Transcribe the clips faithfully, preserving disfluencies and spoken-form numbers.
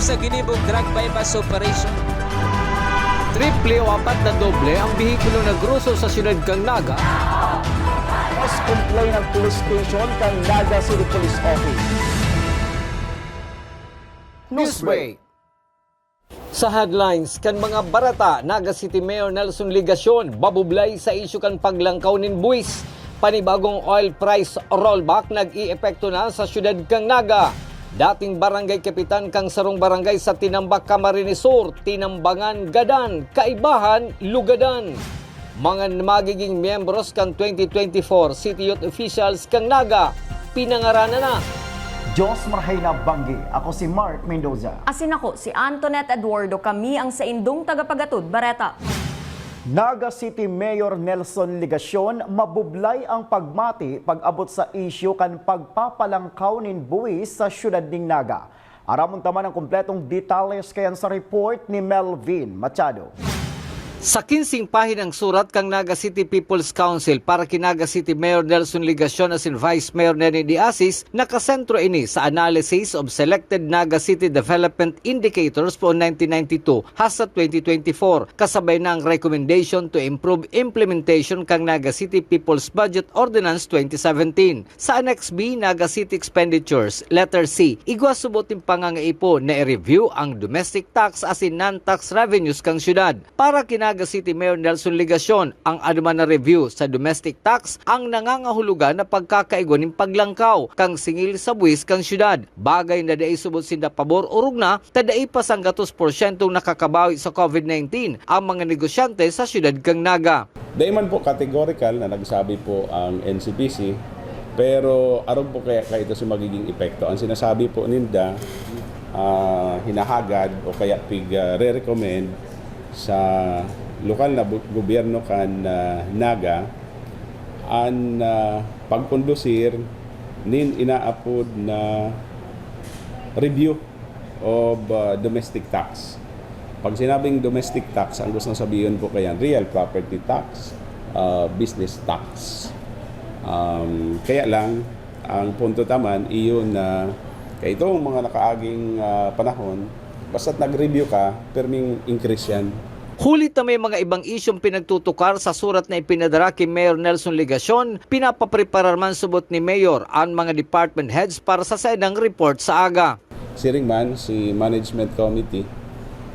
Sa ginibong drug buy-bust operation. Triple o apat na doble ang behikulo na groso sa siyudad kan Naga. Mas complain ang police station kan Naga City Police Office. Newsbreak. Sa headlines kan mga bareta, Naga City Mayor Nelson Legacion babublay sa isyu kan paglangkaw nin buwis. Panibagong oil price rollback nag-iepekto na sa siyudad kan Naga. Dating barangay kapitan kan sarong barangay sa Tinambac, Camarines Sur, tinambangan gadan, kaibahan, lugadan. Mga magiging miyembros kan twenty twenty-four City Youth Officials kan Naga, pinangaranan na. Diyos marhay na banggi. Ako si Mark Mendoza. Asin ako si Antoinette Eduardo. Kami ang saindong tagapagatod bareta. Naga City Mayor Nelson Legacion mabublay ang pagmati pag-abot sa isyu kan pagpapalangkaw nin buwis sa siyudad ning Naga. Aramon ta man ang kompletong detalles kayan sa report ni Melvin Machado. Sa kinsing pahinang surat kan Naga City People's Council para ki Naga City Mayor Nelson Legacion asin Vice Mayor Nene de Asis, nakasentro ini sa analysis of selected Naga City development indicators poon nineteen ninety-two hasta twenty twenty-four, kasabay na ang recommendation to improve implementation kan Naga City People's Budget Ordinance twenty seventeen. Sa Annex B, Naga City Expenditures, letter C, igwa subot nin pangangaipo na i-review ang domestic tax asin non-tax revenues kan syudad. Para ki Naga City Mayor Nelson Legacion, ang anoman na review sa domestic tax ang nangangahulugan na pagkakaigwa nin paglangkaw kan singil sa buwis kan syudad, bagay na dai subot sinda pabor orog na ta dai pa sanggatos porsyentong nakakabawi sa COVID nineteen ang mga negosyante sa syudad kan Naga. Dai man po categorical na nagsabi po ang N C P C, pero arog po kaya, kaya ito si magiging epekto. Ang sinasabi po ninda, ah, hinahagad o kaya pig, ah, re-recommend sa lokal na bu- gobyerno kan, ah, Naga, an, ah, pagkondusir nin inaapod na review of, ah, domestic tax. Pag sinabing domestic tax, ang gustong sabihin po kayan, real property tax, ah, business tax. Um, kaya lang, ang punto taman, iyon na kaitong mga nakaaging, ah, panahon, basta't nag-review ka, perming increase yan. Huli ta may mga ibang isyung pinagtutukar sa surat na ipinadara ki Mayor Nelson Legacion, pinapapreparar man subot ni Mayor an mga department heads para sa saindang report sa aga. Siring man, si management committee,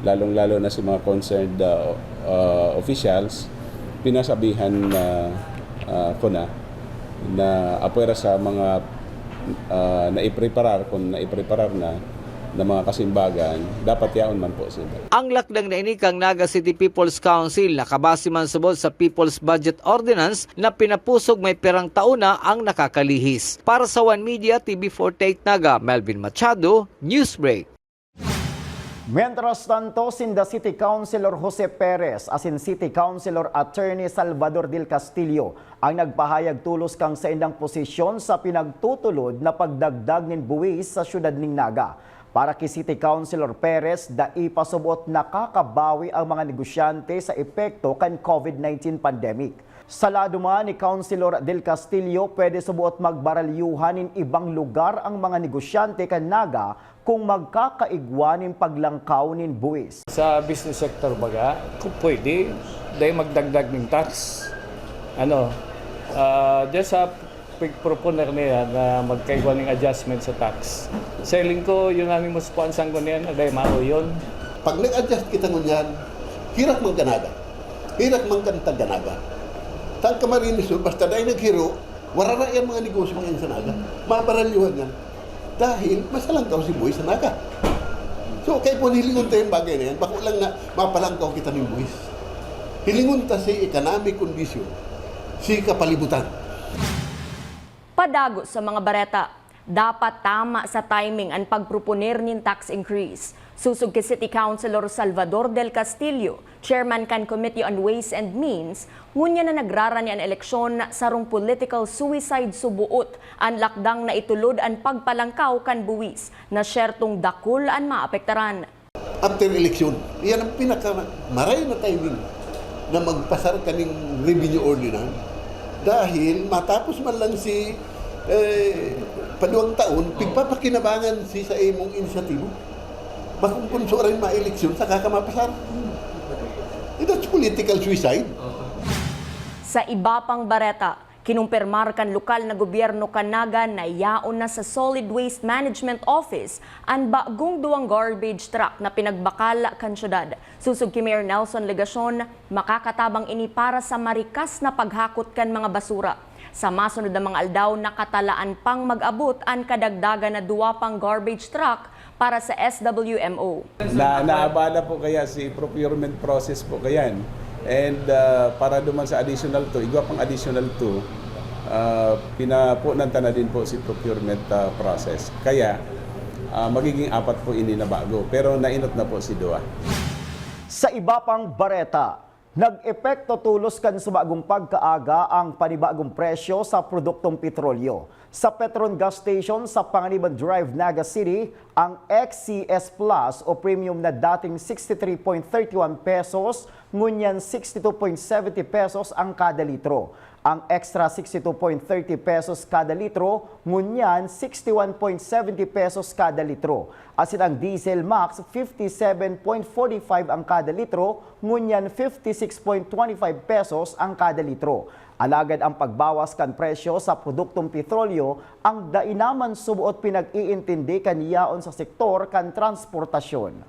lalong-lalo na si mga concerned, ah, ah, officials, pinasabihan na, ah, ko na, na apwera sa mga, ah, naipreparar, kung naipreparar na, na mga kasimbagan, dapat yaon man po sila. Ang lakdang na ini kan Naga City People's Council nakabase man subot sa People's Budget Ordinance na pinapusog may pirang taon na ang nakakalihis. Para sa One Media, T V forty-eight Naga, Melvin Machado, Newsbreak. Mientras tanto, sinda City Councilor Jose Perez asin City Councilor Attorney Salvador Del Castillo ang nagpahayag tolos kan saindang posisyon sa pinagtutulod na pagdagdag nin buwis sa siyudad nin Naga. Para ki City Councilor Perez, dai pa subot nakakabawi ang mga negosyante sa epekto kan COVID nineteen pandemic. Sa lado man ni Councilor Del Castillo, pwede subot magbaralyuhan nin ibang lugar ang mga negosyante kan Naga kung magkakaigwa nin paglangkaw nin buwis. Sa business sector baga, kung pwede, dai magdagdag nin tax. Ano, ah, diyan sa pig-proponer niya na magkaigwa ning adjustment sa tax. Sa hiling ko, unanimous po ang sanggunian na dai mao yun. Pag nag-adjust kita ngunyan, hirak man kan Naga. Hirak man kan taga Naga. Tang Camarines Sur, basta dai naghiro, warara yan mga negosyo ngayon sa Naga. Mabaralyuhan yan. Dahil masalangkaw si buwis sa Naga. So, kaya po hilingon tayo yung bagay na yan. Bako lang na mapalangkaw kita ng buwis. Hilingon ta si economic condition, si kapalibutan. Padagos sa mga bareta, dapat tama sa timing an pagproponer nin tax increase. Sosog ki City Councilor Salvador Del Castillo, Chairman kan Committee on Ways and Means, ngunyan na nagrarani an eleksyon, sarong political suicide suboot an lakdang na itulod an pagpalangkaw kan buwis na syertong dakul an maapektaran. After election, iyan ang pinakamaray na timing na magpasar kaning revenue ordinance. Dahil matapos man lang si, eh, paduwang taon, pigpapakinabangan si sa imong inisyatibo. Makukunso rin maeleksyon, saka ka mapasar. Eh, that's political suicide. Sa iba pang bareta, kinumpirmar kan lokal na gobyerno kan Naga na yaon na sa Solid Waste Management Office an bagong duwang garbage truck na pinagbakal kan syudad. Susog ki Mayor Nelson Legacion, makakatabang ini para sa marikas na paghakot kan mga basura. Sa masunod na mga aldaw, nakatalaan pang mag-abot an kadagdagan na duwa pang garbage truck para sa S W M O. Na, naabala po kaya si procurement process po kayan. And ah, para duman sa additional two, igwa pang additional two, ah, pinapunan ta na din po si procurement ah, process. Kaya ah, magiging apat po ini na bago. Pero nainot na po si duwa. Sa iba pang bareta, nag-epekto tolos kan subagong pagkaaga ang panibagong presyo sa produktong petrolyo. Sa Petron Gas Station sa Panganiban Drive, Naga City, ang X C S Plus o premium na dating sixty three point thirty one pesos, ngunyan sixty two point seventy pesos ang kada litro. Ang extra sixty two point thirty pesos kada litro, ngunyan sixty one point seventy pesos kada litro. Asin ang diesel max, fifty seven point forty five ang kada litro, ngunyan fifty six point twenty five pesos ang kada litro. Alagad ang pagbawas kan presyo sa produktong petrolyo ang dai naman suboot pinag-iintindi kan yaon sa sektor kan transportasyon.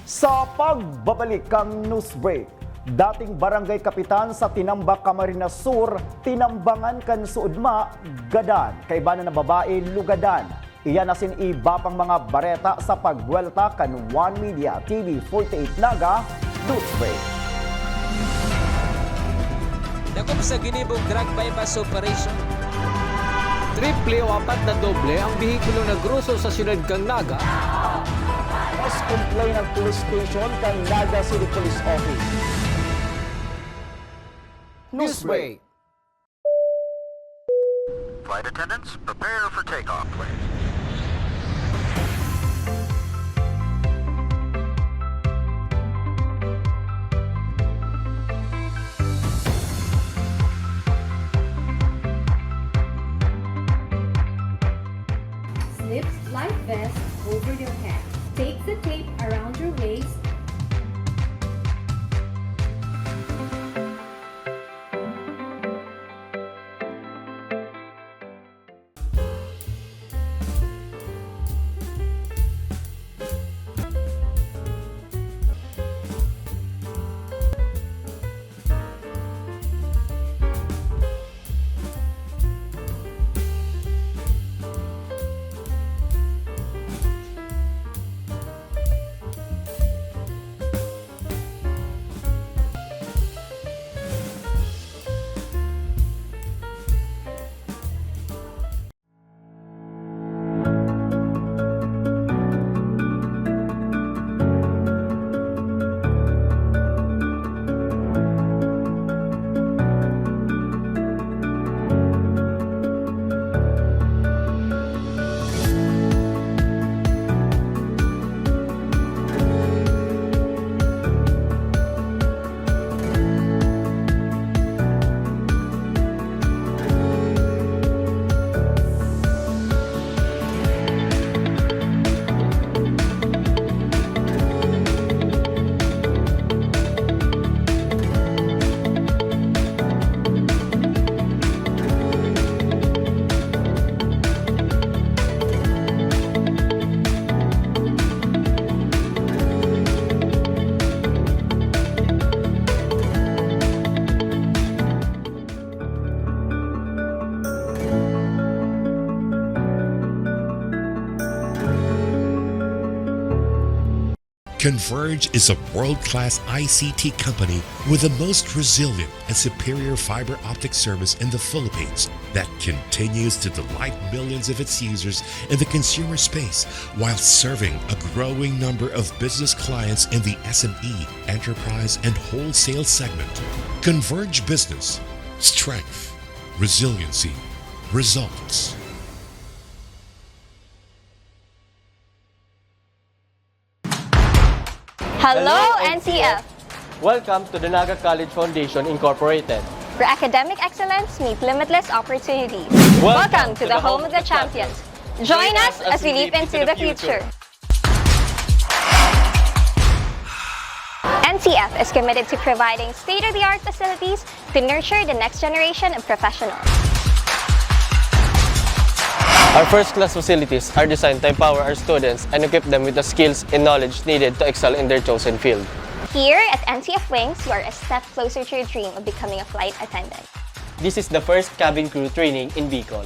Sa pagbabalik kan news break, dating barangay kapitan sa Tinambac, Camarines Sur, tinambangan kan suodma, gadan, kaibanan na babae, lugadan. Iyan asin iba pang mga bareta sa pagbuwelta kan One Media T V forty-eight Naga News Break. Dakop sa ginibong drug buy-bust operation. Triple o apat na doble ang behikulo na groso sa siyudad kan Naga. Mas complain ang police station kan Naga City Police Office. News Break. Flight attendants, prepare for takeoff, please. Slip life vest over your head. Take the tape around your waist. Converge is a world-class I C T company with the most resilient and superior fiber optic service in the Philippines that continues to delight millions of its users in the consumer space while serving a growing number of business clients in the S M E, enterprise, and wholesale segment. Converge Business. Strength. Resiliency. Results. Hello, N C F! Welcome to the Naga College Foundation Incorporated. Where academic excellence meet limitless opportunities. Welcome to the home of the champions. Join us as we leap into the future. N C F is committed to providing state-of-the-art facilities to nurture the next generation of professionals. Our first-class facilities are designed to empower our students and equip them with the skills and knowledge needed to excel in their chosen field. Here at N C F Wings, you are a step closer to your dream of becoming a flight attendant. This is the first cabin crew training in Bicol.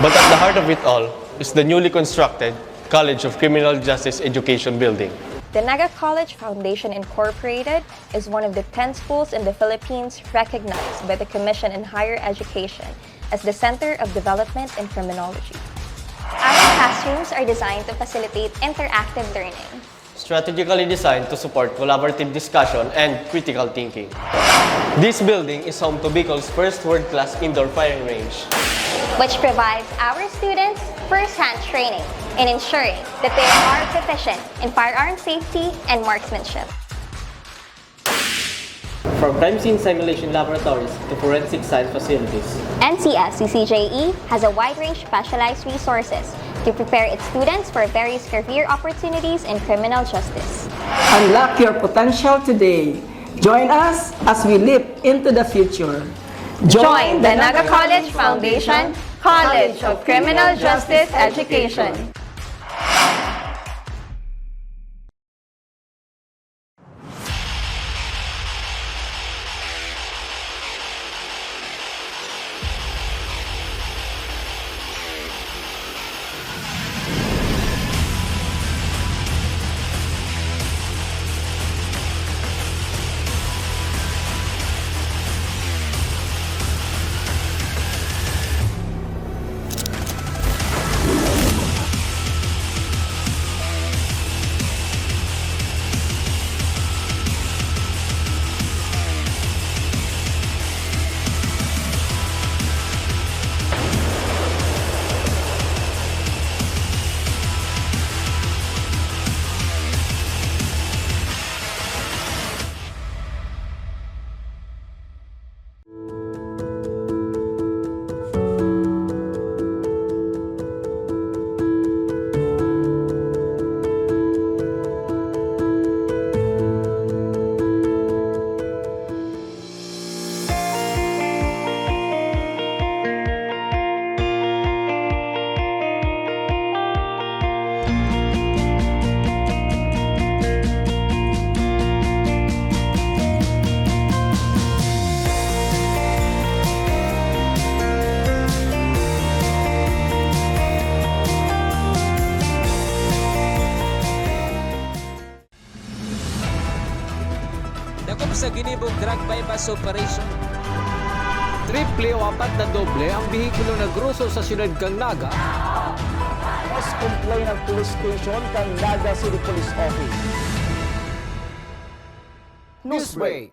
But at the heart of it all is the newly constructed College of Criminal Justice Education Building. The Naga College Foundation Incorporated is one of the ten schools in the Philippines recognized by the Commission on Higher Education as the Center of Development in Criminology. Our classrooms are designed to facilitate interactive learning. Strategically designed to support collaborative discussion and critical thinking. This building is home to Bicol's first world-class indoor firing range, which provides our students first-hand training in ensuring that they are proficient in firearm safety and marksmanship. From crime scene simulation laboratories to forensic science facilities, N C S C C J E has a wide range of specialized resources to prepare its students for various career opportunities in criminal justice. Unlock your potential today. Join us as we leap into the future. Join the Naga College Foundation, College of Criminal Justice Education. Dakop sa ginibong drug buy-bust operation. Triple o apat na doble ang behikulo na groso sa siyudad kan Naga. Mas complain ang police station kan Naga City Police Office. Newsbreak.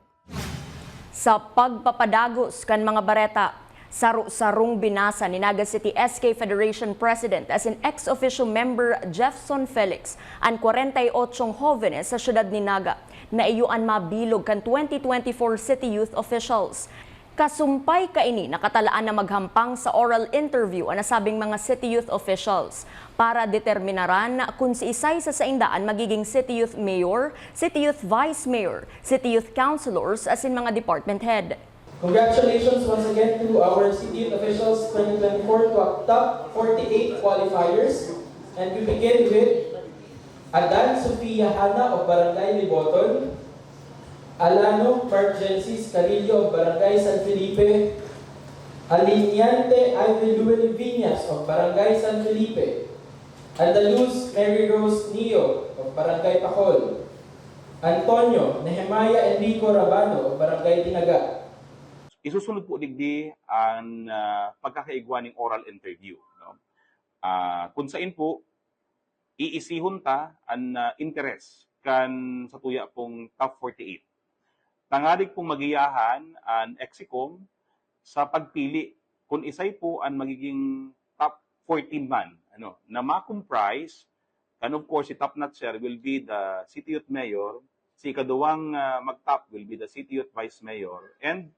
Sa pagpapadagos kan mga bareta, saro-sarong binasa ni Naga City S K Federation President asin ex officio member Jeffson Felix an kwarenta y otso hovenes sa siyudad nin Naga na iyo an mabilog kan twenty twenty-four City Youth Officials. Kasumpay kaini, nakatalaan na maghampang sa oral interview an nasabing mga City Youth Officials para determinaran kun siisay sa sainda an magiging City Youth Mayor, City Youth Vice Mayor, City Youth Councilors asin mga department head. Congratulations once again to our City Youth Officials twenty twenty-four to top forty-eight qualifiers, and we begin with Adan Sofia Hana of Barangay Liboton, Alano Mark Gensis Carillo of Barangay San Felipe, Aliniante Ivy Llewellyn Viñas of Barangay San Felipe, Andaluz Mary Rose Neo of Barangay Pacol, Antonio Nehemiah Enrico Rabano of Barangay Tinaga. Isusunod po digdi an, ah, pagkakaigwa ning oral interview, no? Ah, kun sain po, iisihon ta an, ah, interes kan satuya pong top forty-eight. Tangarig pong magiyahan an EXICOM sa pagpili kun isay po an magiging top fourteen man, ano, na ma-comprise kan, of course, si top notcher will be the City Youth Mayor, si ikaduwang, ah, mag-top will be the City Youth Vice Mayor, and,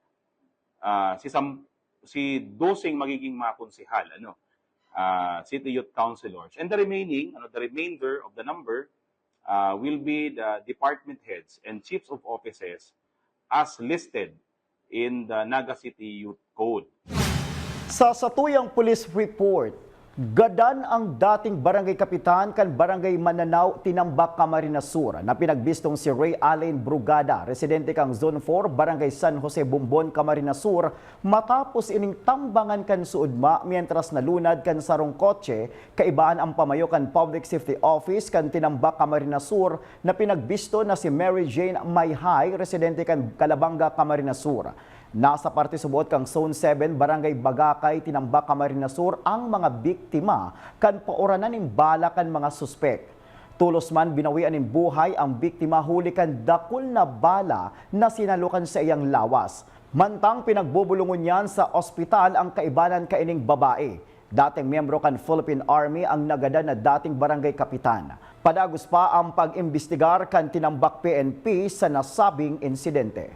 ah, si Sam-, si doseng magiging mga konsehal, ano, ah, City Youth Councilors. And the remaining, ano, the remainder of the number uh, will be the department heads and chiefs of offices as listed in the Naga City Youth Code. Sa satuyang police report, gadan ang dating barangay kapitan kan Barangay Mananao, Tinambac, Camarines Sur, na pinagbistong si Ray Allen Brugada, residente kan Zone four, Barangay San Jose Bombon, Camarines Sur, matapos ining tambangan kan suodma mientras nalunad kan sarong kotse. Kaibahan ang pamayo kan Public Safety Office kan Tinambac, Camarines Sur, na pinagbisto na si Mary Jane Mayhay, residente kan Calabanga, Camarines Sur. Nasa parte suboot kan Zone seven, Barangay Bagacay, Tinambac, Camarines Sur, ang mga biktima kan pauranan nin bala kan mga suspek. Tolos man binawian nin buhay ang biktima huli kan dakul na bala na sinalo kan saiyang lawas. Mantang pinagbubulungon niyan sa ospital ang kaibanan kaining babae. Dating miyembro kan Philippine Army ang nagadan na dating barangay kapitan. Padagos pa ang pag-imbestigar kan Tinambac P N P sa nasabing insidente.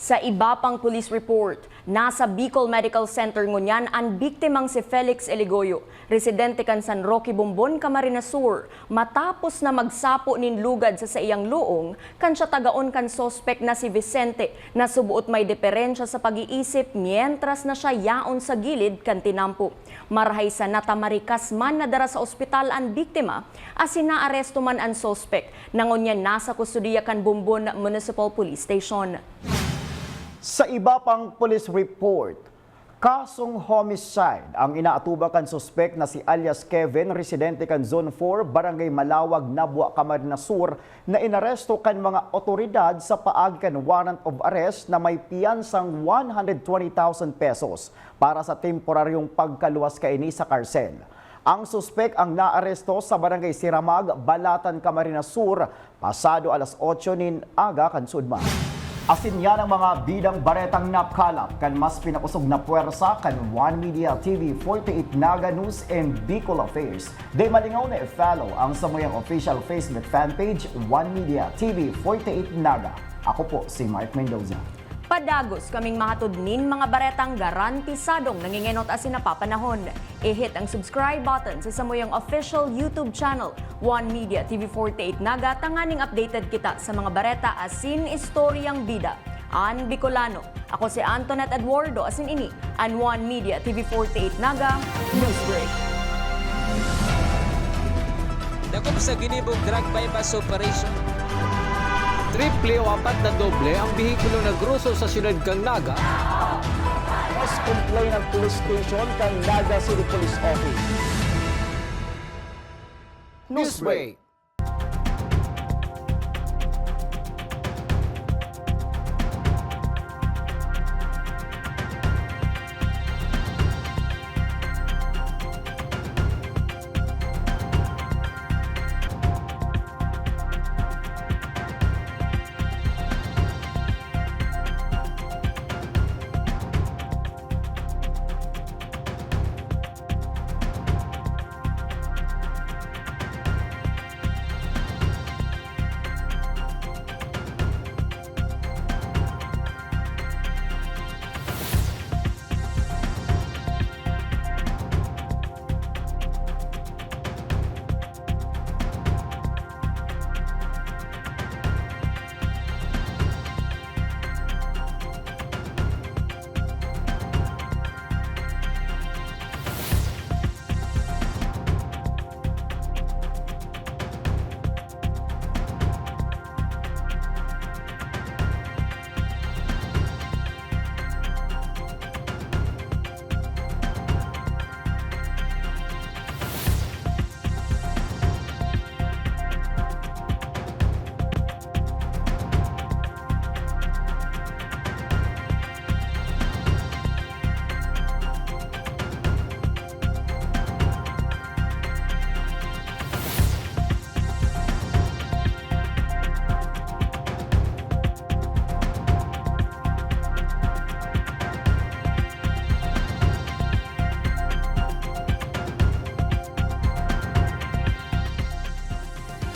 Sa iba pang police report, nasa Bicol Medical Center ngunyan an biktimang si Felix Eligoyo, residente kan San Roque Bombon, Camarines Sur, matapos na magsapo nin lugad sa saiyang luong kan siya tagaon kan suspek na si Vicente, na suboot may diferensya sa pag-iisip mientras na siya yaon sa gilid kan tinampo. Marahay sana ta marikas man nadara sa ospital an biktima, asin naaresto man an suspek, na ngunyan nasa kustodiya kan Bombon Municipal Police Station. Sa iba pang police report, kasong homicide ang inaatubang kan suspek na si alias Kevin, residente kan Zone four, Barangay Malawag, Nabua, Camarines Sur, na inaresto kan mga otoridad sa paagi kan warrant of arrest na may piyansang one hundred twenty thousand pesos para sa temporaryong pagkaluwas kaini sa karsel. Ang suspek ang naaresto sa Barangay Siramag, Balatan, Camarines Sur, pasado alas otso nin aga kan suodma. Asin yan ang mga bidang baretang nakalap kan mas pinakosog na pwersa kan One Media T V forty-eight Naga News and Bicol Affairs. Di malingaw na i-follow ang samuyang official Facebook fan page, One Media T V forty-eight Naga. Ako po si Mark Mendoza. Padagos kaming mahatod nin mga baretang garantisadong nangingenot asin napapanahon. I-hit ang subscribe button sa samuyang official YouTube channel, One Media T V forty-eight Naga, tanganing updated kita sa mga bareta asin istoryang bida. An Bicolano. Ako si Antoinette Eduardo, asin ini an One Media T V forty-eight Naga Newsbreak. Dakop sa ginibong drug buy-bust operation. Triple o apat na doble ang behikulo na groso sa siyudad kan Naga. Mas complain ang police station kan Naga City Police Office. Newsbreak.